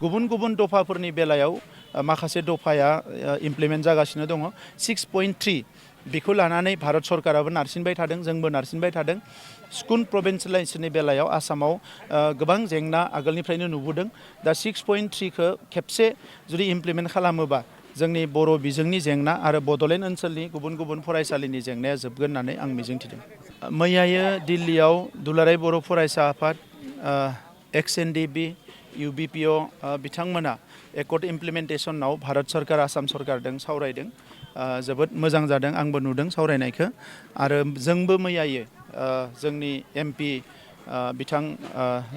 गुबुन गुबुन दफाफोरनि बेलायाव माखासे दफाया इमप्लिमेन्ट जागासिनो दङ 6.3 बेखौ लानानै भारत सरकाराबो नारसिनबाय थादों जोंबो नारसिनबाय थादों स्कुल प्रभिन्सियेलाइजेसननि बेलायाव आसामाव गोबां जेंना आगोलनिफ्रायनो नुबोदों दा 6.3 खौ खेबसे जुदि इमप्लिमेन्ट खालामोबा जोंनि बर' बिजोंनि जेंना आरो बड'लेण्ड ओनसोलनि गुबुन गुबुन फरायसालिनि जेंनाया जोबगोन होननानै आं मिजिंथिदों। मैयायो दिल्लीयाव दुलाराय बर' फरायसा आफाद XNDB UBPO बिथांमोना एकर्ड इमप्लिमेन्टेसनाव भारत सरकार आसाम सरकारजों सावरायदों जोबोद मोजां जादों आंबो नुदों सावरायनायखौ आरो जोंबो मैयायो जोंनि MP बिथां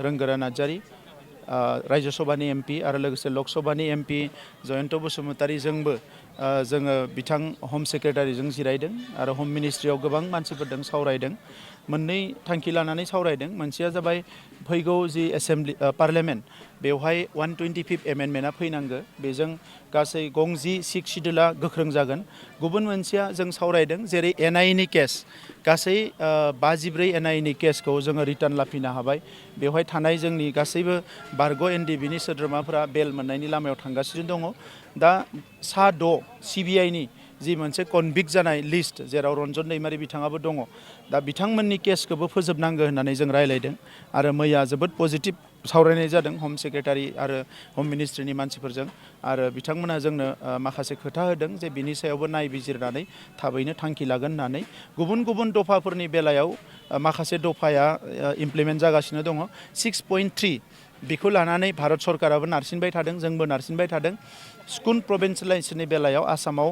रोंगोरा नार्जारी राज्य सभानि MP आरो लोगोसे लक सभानि MP जयन्त बसुमतारी जोंबो जोङो बिथां हम सेक्रेटारिजों जिरायदों आरो हम मिनिस्ट्रियाव गोबां मानसिफोरजों सावरायदों मोननै थांखि लानानै सावरायदों मोनसेया जाबाय फैगौ जि एसेम्बलि पार्लियामेन्ट बेवहाय 125 एमेन्डमेन्टआ फैनांगौ बेजों गासै गंजि सिक्स शिड्युला गोख्रों जागोन गुबुन मोनसेया जों सावरायदों जेरै NIA नि केस गासै 54 NIA नि केसखौ जोङो रिटार्न लाफिनो हाबाय बेवहाय थानाय जोंनि गासैबो बारग' NDBनि सोद्रोमाफोरा बेल मोननायनि लामायाव थांगासिनो दङ दा सा 6 CBI नि जि मोनसे कनभिक्ट जानाय लिस्ट जेराव रन्जन दैमारी बिथाङाबो दङ दा बिथांमोननि केसखौबो फोजोबनांगौ होननानै जों रायलायदों आरो मैया जोबोद पजिटिभ सावरायनाय जादों हम सेक्रेटारि आरो हम मिनिस्ट्रिनि मानसिफोरजों आरो बिथांमोना जोंनो माखासे खोथा होदों जे बिनि सायावबो नायबिजिरनानै थाबैनो थांखि लागोन होननानै गुबुन गुबुन दफाफोरनि बेलायाव माखासे दफाया इमप्लिमेन्ट जागासिनो दङ 6.3 बेखौ लानानै भारत सरकाराबो नारसिनबाय थादों जोंबो नारसिनबाय थादों स्कुल प्रभिन्सियेलाइजेसननि बेलायाव आसामाव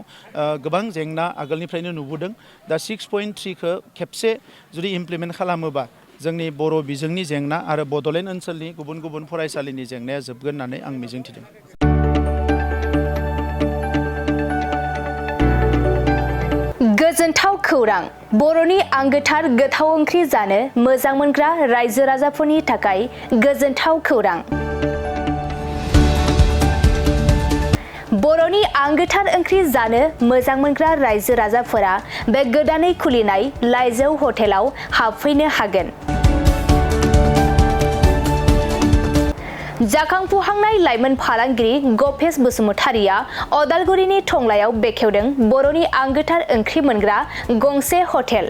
गोबां जेंना आगोलनिफ्रायनो नुबोदों दा 6.3 खौ खेबसे जुदि इमप्लिमेन्ट खालामोबा जोंनि बर' बिजोंनि जेंना आरो बड'लेण्ड ओनसोलनि गुबुन गुबुन फरायसालिनि जेंनाया जोबगोन होननानै आं मिजिंथिदों। गोजोनथाव खौरां बर'नि आंगोथार गोथाव ओंख्रि जानो मोजां मोनग्रा रायजो राजाफोरनि थाखाय गोजोनथाव खौरां बर'नि आंगोथार ओंख्रि जानो मोजां मोनग्रा रायजो राजाफोरा बे गोदानै खुलिनाय लाइजौ हटेलाव हाबफैनो हागोन। जाखांफुहांनाय लाइमोन फालांगिरि गपेश बसुमतारीया अदालगुरिनि टंलायाव बेखेवदों बर'नि आंगोथार ओंख्रि मोनग्रा गंसे हटेल।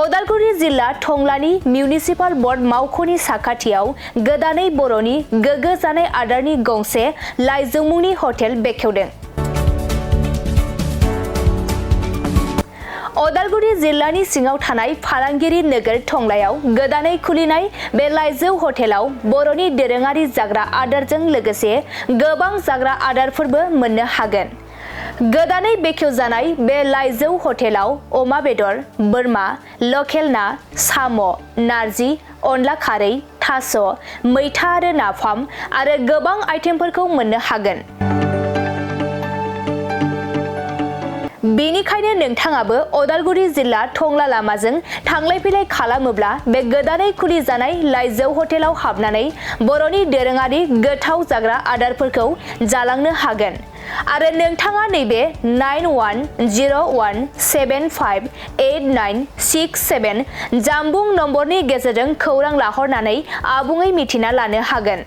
अदालगुरि जिल्ला टंलानि मिउनिसिपाल बर्ड मावख'नि साखाथियाव गोदानै बर'नि गोग्गो जानाय आदारनि गंसे लाइजौ मुंनि हटेल बेखेवदों। अदालगुरि जिल्लानि सिङाव थानाय फालांगिरि नोगोर टंलायाव गोदानै खुलिनाय बे लाइजौ हटेलाव बर'नि दोरोङारि जाग्रा आदारजों लोगोसे गोबां जाग्रा आदारफोरबो मोननो हागोन। गोदानै बेखेवजानाय बे लाइजौ हटेलाव अमा बेदर बोरमा लकेल ना साम' नारजि अनला खारै थास' मैथा आरो नाफाम आरो गोबां आइटेमफोरखौ मोननो हागोन। बेनिखायनो नोंथाङाबो अदालगुरि जिल्ला टंला लामाजों थांलाय फैलाय खालामोब्ला बे गोदानै खुलि जानाय लाइजौ हटेलाव हाबनानै बर'नि दोरोङारि गोथाव जाग्रा आदारफोरखौ जालांनो हागोन आरो नोंथाङा नैबे 9101758967 जानबुं नम्बरनि गेजेरजों खौरां लाहरनानै आबुङै मिथिना लानो हागोन।